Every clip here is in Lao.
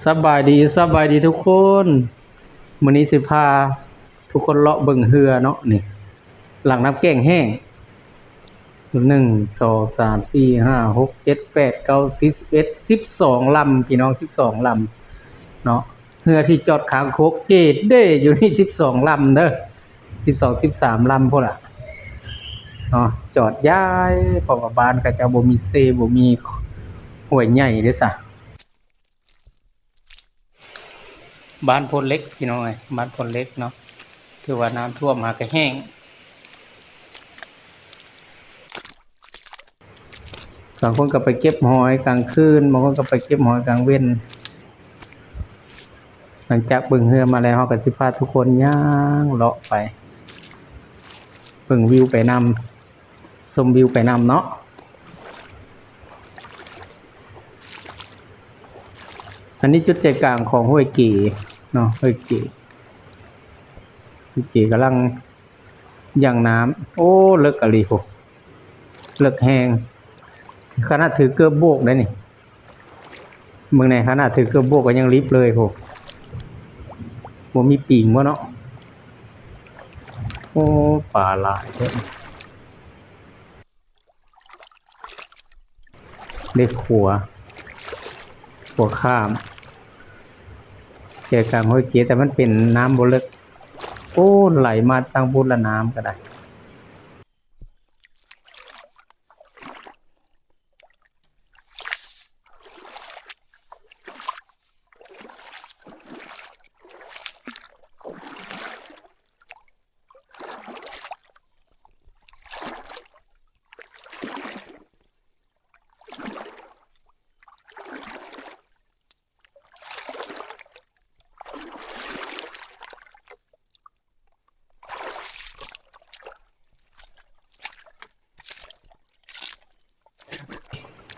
ສະບາຍດີ, ສະບາຍດີທຸກຄົນ. ມື້ນີ້ຊິພາທຸກຄົນເລາະເບິ່ງເຮືອເນາະ. ນີ້ ຫຼັງນ້ຳແກ້ງແຫ້ງ ໜຶ່ງ ສອງ ສາມ ສີ່ ຫ້າ ຫົກ ເຈັດ ແປດ ເກົ້າ ສິບ ສິບເອັດ ສິບສອງລຳ ພີ່ນ້ອງ, ສິບສອງລຳເນາະ. ເຮືອທີ່ຈອດຄ້າງຄົກເກດເດຢູ່ນີ້ ສິບສອງລຳເດີ. ສິບສອງ ສິບສາມລຳພຸ້ນລະເນາະ, ຈອດຍ້າຍ ເພາະວ່າບ້ານເຂົາເຈົ້າບໍ່ມີເຊ ບໍ່ມີຫ້ວຍໃຫຍ່ເດ້ຊະ. ບ້ານໂພນເຫຼັກ ພີ່ນ້ອງເອີຍ, ບ້ານໂພນເຫຼັກເນາະ, ຖືວ່ານ້ຳຖ້ວມຫາກະແຫ້ງ. ບາງຄົນກໍໄປເກັບຫອຍກາງຄືນ, ບາງຄົນກໍໄປເກັບຫອຍກາງເວັນ. ຫຼັງຈາກເບິ່ງເຮືອມາແລ້ວ, ເຮົາກໍຊິພາທຸກຄົນຍ່າງເລາະໄປ ເບິ່ງວິວໄປນຳ, ຊົມວິວໄປນຳເນາະ. ອັນນີ້ຈຸດໃຈກາງຂອງຫ້ວຍເກເນາະ, ຫ້ວຍເກ, ຫ້ວຍເກກຳລັງ ຢ່າງນ້ຳ ໂອ້ ເລິກອີ່ຫຼີພຸ້ນ, ເລິກແຮງ. ຂະໜາດຖືເກີບໂບກໄດ້ນີ້, ເບິ່ງແດ່, ຂະໜາດຖືເກີບໂບກກໍຍັງລິບເລີຍພຸ້ນ. ບໍ່ມີປີງບໍ່ເນາະ? ໂອ້ ປາຫຼາຍແທ້. ເດ້ຂົວ, ຂົວຂ້າມແຈກາງຫ້ວຍເກ, ແຕ່ມັນເປັນນ້ຳບໍ່ເລິກ. ໂອ້ ໄຫຼມາທາງພຸ້ນລະ, ນ້ຳກໍໄດ້.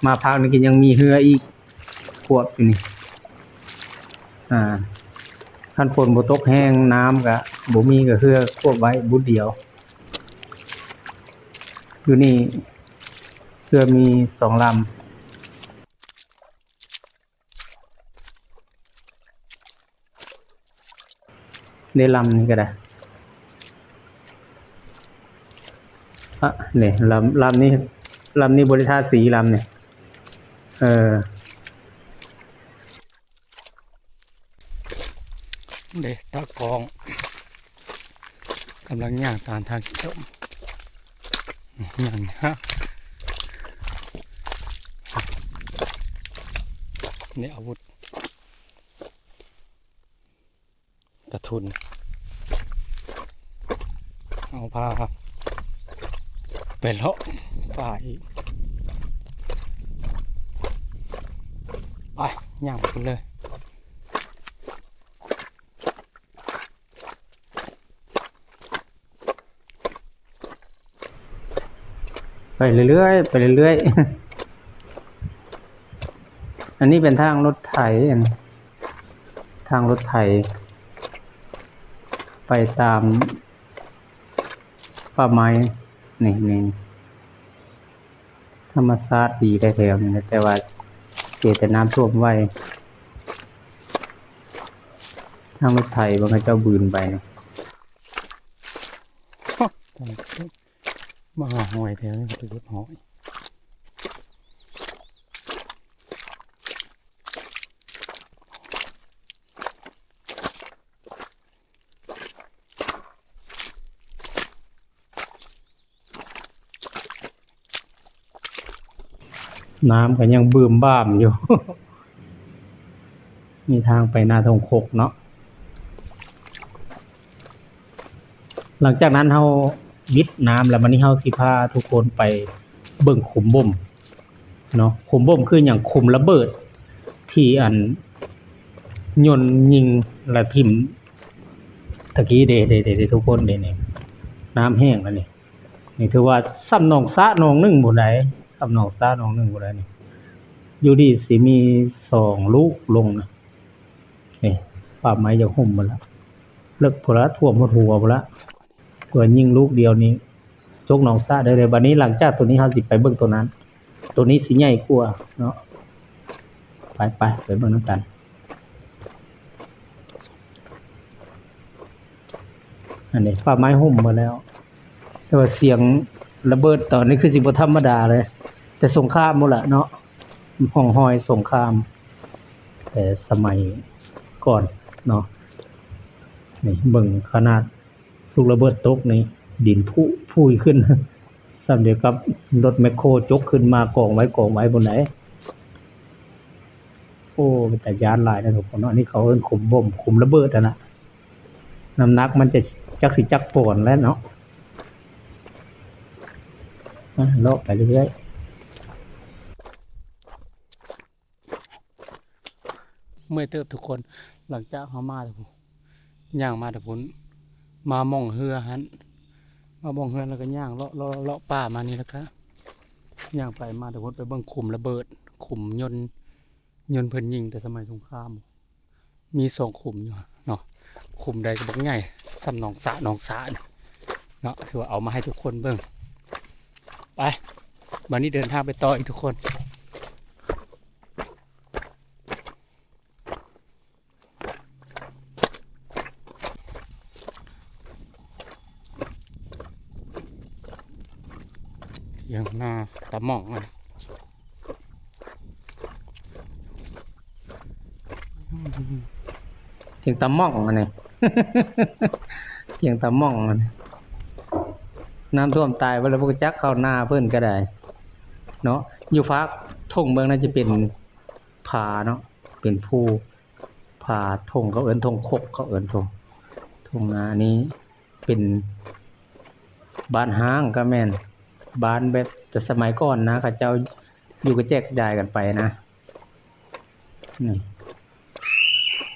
ມາພາກນີ້ກໍຍັງມີເຮືອອີກຄວບຢູ່ນີ້. ອ່າ ຄັນຝົນບໍ່ຕົກແຮງ, ນ້ຳກະບໍ່ມີ, ກະເຮືອຄວບໄວ້ບຸດດຽວ. ຢູ່ນີ້ເຮືອມີສອງລຳ. ເດ້ ລຳນີ້ກໍໄດ້. ອະ ນີ້ ລຳ ລຳນີ້ ລຳນີ້ບໍ່ໄດ້ທາສີ ລຳນີ້. ເອີ ເດ້ ຕາກ້ອງກຳລັງຍ່າງຕາມທາງຂີ້ຕົມ. ຍ່າງ ນີ້ ອາວຸດ ກະທຸນ ເຮົາພາໄປເລາະປ່າອີກ. ໄປ ຍ່າງໄປພຸ້ນເລີຍ. ໄປເລື້ອຍໆ ໄປເລື້ອຍໆ. ອັນນີ້ເປັນທາງລົດໄຖ, ອັນ ທາງລົດໄຖໄປຕາມປ່າໄມ້. ນີ້ ນີ້ ທຳມະຊາດດີແທ້ແຖວນີ້ນະ, ແຕ່ວ່າເສຍແຕ່ນ້ຳຖ້ວມໄວ. ທາງລົດໄຖເບິ່ງເຂົາເຈົ້າບືນໄປ. ມາຫາຫອຍແຖວນີ້ ໄປເກັບຫອຍ. ນ້ຳກໍຍັງບືມບາມຢູ່. ມີທາງໄປໜ້າທົ່ງຄົກເນາະ. ຫຼັງຈາກນັ້ນເຮົາວິດນ້ຳແລ້ວ, ບັດນີ້ເຮົາຊິພາທຸກຄົນໄປເບິ່ງຂຸມບົ່ມເນາະ. ຂຸມບົ່ມຄືຫຍັງ? ຂຸມລະເບີດທີ່ອັນຍົນຍິງລະຖິ້ມຕະກີ້ເດ ເດ ເດ ເດ ທຸກຄົນເດ. ນີ້ ນ້ຳແຫ້ງແລ້ວນີ້. ນີ້ຖືວ່າສ່ຳໜອງສະໜອງໜຶ່ງພຸ້ນໃດ, ສ່ຳໜອງສະໜອງໜຶ່ງພຸ້ນໃດນີ້. ຢູ່ດີຊິມີສອງລູກລົງນະ. ນີ້ ປ່າໄມ້ຢາກຫຸ້ມໝົດລະ, ເລິກພຸ້ນລະ, ຖ້ວມຫົວພຸ້ນລະ. ຖືວ່າຍິງລູກດຽວນີ້ຈົກໜອງສະໄດ້ເລີຍ. ບັດນີ້ຫຼັງຈາກໂຕນີ້ ເຮົາຊິໄປເບິ່ງໂຕນັ້ນ, ໂຕນີ້ຊິໃຫຍ່ກວ່າເນາະ. ໄປ ໄປ ໄປເບິ່ງນຳກັນ. ອັນນີ້ປ່າໄມ້ຫຸ້ມໝົດແລ້ວ ແຕ່ວ່າສຽງລະເບີດຕອນນີ້ຄືຊິບໍ່ທຳມະດາເລີຍ ແຕ່ສົງຄາມພຸ້ນລະເນາະ ຮ່ອງຮອຍສົງຄາມ ແຕ່ສະໄໝກ່ອນເນາະ. ນີ້ເບິ່ງຂະໜາດລູກລະເບີດຕົກນີ້ ດິນຜຸຜຸຍຂຶ້ນ ສ່ຳດຽວກັບລົດແມັກໂຄຈົກຂຶ້ນມາກອງໄວ້ກອງໄວ້ພຸ້ນໃດ໋. ໂອ້ ເປັນຕາຢ້ານຫຼາຍເນາະທຸກຄົນເນາະ. ອັນນີ້ເຂົາເອີ້ນຂຸມບົ່ມ ຂຸມລະເບີດຫັ້ນນະ. ນ້ຳໜັກມັນຈະຈັກຊິຈັກປອນແລ້ວເນາະ. ມາເລາະໄປເລື້ອຍໆ ເມື່ອຍເຕີບທຸກຄົນ. ຫຼັງຈາກເຮົາມາແຕ່ພຸ້ນ ຍ່າງມາແຕ່ພຸ້ນ ມາໝ່ອງເຮືອຫັ້ນ ມາໝ່ອງເຮືອແລ້ວກໍຍ່າງເລາະ ເລາະ ເລາະປ່າມານີ້ ແລ້ວກໍຍ່າງໄປມາແຕ່ພຸ້ນ ໄປເບິ່ງຂຸມລະເບີດ ຂຸມຍົນ ຍົນເພິ່ນຍິງແຕ່ສະໄໝສົງຄາມ. ມີສອງຂຸມຢູ່ເນາະ ຂຸມໃດກໍບັກໃຫຍ່ ສ່ຳໜອງສະ ໜອງສະນີ້ເນາະ. ຖືວ່າເອົາມາໃຫ້ທຸກຄົນເບິ່ງ. ໄປ ບັດນີ້ເດີນທາງໄປຕໍ່ອີກທຸກຄົນ. ຖຽງນາຕາໝ່ອງ ຖຽງຕາໝ່ອງອັນນີ້ ຖຽງຕາໝ່ອງອັນນີ້. ນ້ຳຖ້ວມຕາຍໄປແລ້ວ ບໍ່ຈັກເຂົ້ານາເພິ່ນກໍໄດ້ເນາະ. ຢູ່ຟາກທົ່ງເບື້ອງນັ້ນຈະເປັນຜາເນາະ ເປັນພູ ຜາທົ່ງ ເຂົາເອີ້ນທົ່ງຄົກ ເຂົາເອີ້ນທົ່ງ ທົ່ງນານີ້ ເປັນບ້ານຮ້າງກໍແມ່ນ ບ້ານແບບແຕ່ສະໄໝກ່ອນນະ ເຂົາເຈົ້າຢູ່ກະແຈກກະຈາຍກັນໄປນະ. ນີ້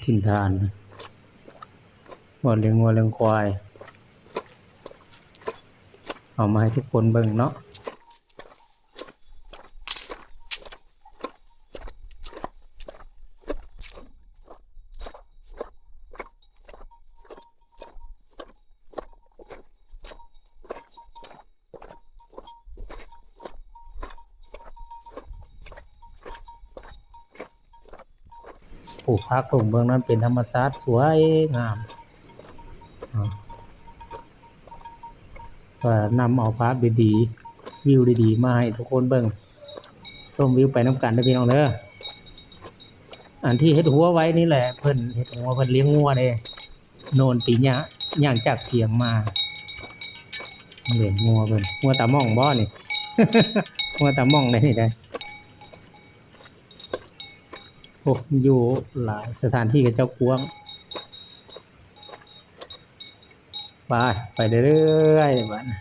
ຖິ່ນຖານ ບ່ອນລ້ຽງງົວລ້ຽງຄວາຍ ເອົາມາໃຫ້ທຸກຄົນເບິ່ງເນາະ. ໂອ້ ພາກທົ່ງເບື້ອງນັ້ນເປັນທຳມະຊາດສວຍງາມ ກໍນຳເອົາພາບດີໆ ວິວດີໆ ມາໃຫ້ທຸກຄົນເບິ່ງ ຊົມວິວໄປນຳກັນເດີພີ່ນ້ອງເດີ. ອັນທີ່ເຮັດຮົ້ວໄວ້ນີ້ແຫຼະ ເພິ່ນເຮັດຮົ້ວ ເພິ່ນລ້ຽງງົວເດ້. ໂນນຕີຍະ ຍ່າງຈາກຖຽງມາ ເດ້ ງົວເພິ່ນ ງົວຕາໝ່ອງບໍ່ນີ້ ງົວຕາໝ່ອງໄດ໋ນີ້ໄດ໋. ໂອ້ ຢູ່ຫຼາຍ ສະຖານທີ່ເຂົາເຈົ້າກວ້າງ. ໄປ ໄປເລື້ອຍໆ ບາດນີ້.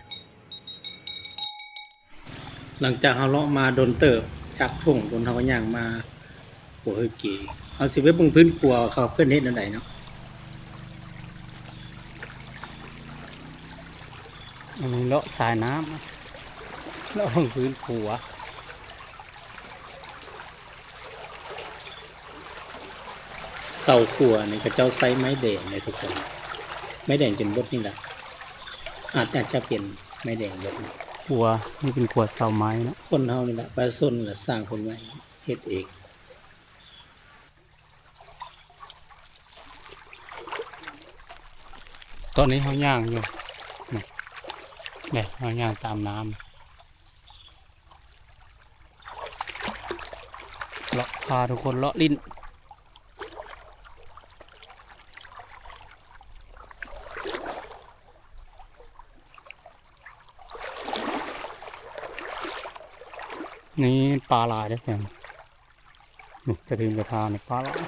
ຫຼັງຈາກເຮົາເລາະມາດົນເຕີບ ຈາກທົ່ງພຸ້ນ ເຮົາກໍຍ່າງມາ ໂອເຄີເກ ເຮົາຊິໄປເບິ່ງພື້ນຂົວເຂົາ ເພິ່ນເຮັດແນວໃດເນາະ. ອັນນີ້ເລາະສາຍນ້ຳ ເລາະເບິ່ງພື້ນຂົວ. ເສົາຂົວນີ້ເຂົາເຈົ້າໃຊ້ໄມ້ແດງເດ້ທຸກຄົນ ໄມ້ແດງຈົນເບິດນີ້ແຫຼະ ອາດ ອາດຈະເປັນໄມ້ແດງເບິດ. ຂົວນີ້ເປັນຂົວເສົາໄມ້ເນາະ ຄົນເຮົານີ້ແຫຼະ ປະຊາຊົນລະສ້າງຂຶ້ນມາເອງ ເຮັດເອງ. ຕອນນີ້ເຮົາຍ່າງຢູ່ ນີ້ ນີ້ ເຮົາຍ່າງຕາມນ້ຳ ເລາະ ພາທຸກຄົນເລາະຫຼິ້ນ. ນີ້ປາຫຼາຍເດ້ ນີ້ ກະທິນກະທານີ້ປາຫຼາຍ.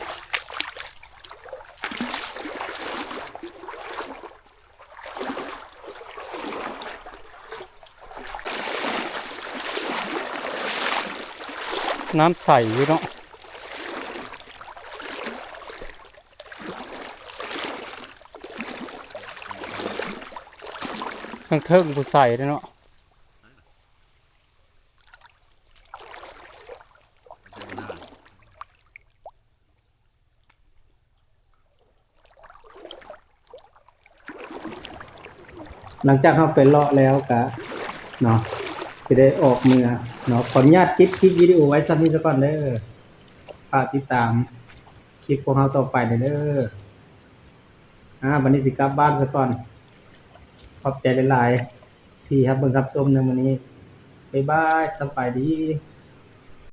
ນ້ຳໃສຢູ່ເນາະ ທາງເທິງຜູ້ໃສເດ້ເນາະ. ຫຼັງຈາກເຮົາໄປເລາະແລ້ວກະເນາະ ຊິໄດ້ອອກເມືອເນາະ ຂໍອະນຸຍາດປິດຄລິບວິດີໂອໄວ້ສ່ຳນີ້ສາກ່ອນເດີ ຝາກຕິດຕາມຄລິບພວກເຮົາຕໍ່ໄປແດ່ເດີ. ອາ ບັດນີ້ຊິກັບບ້ານສາກ່ອນ. ຂອບໃຈຫຼາຍໆ ທີ່ຮັບເບິ່ງຮັບຊົມໃນມື້ນີ້. ບາຍບາຍ, ສະບາຍດີ.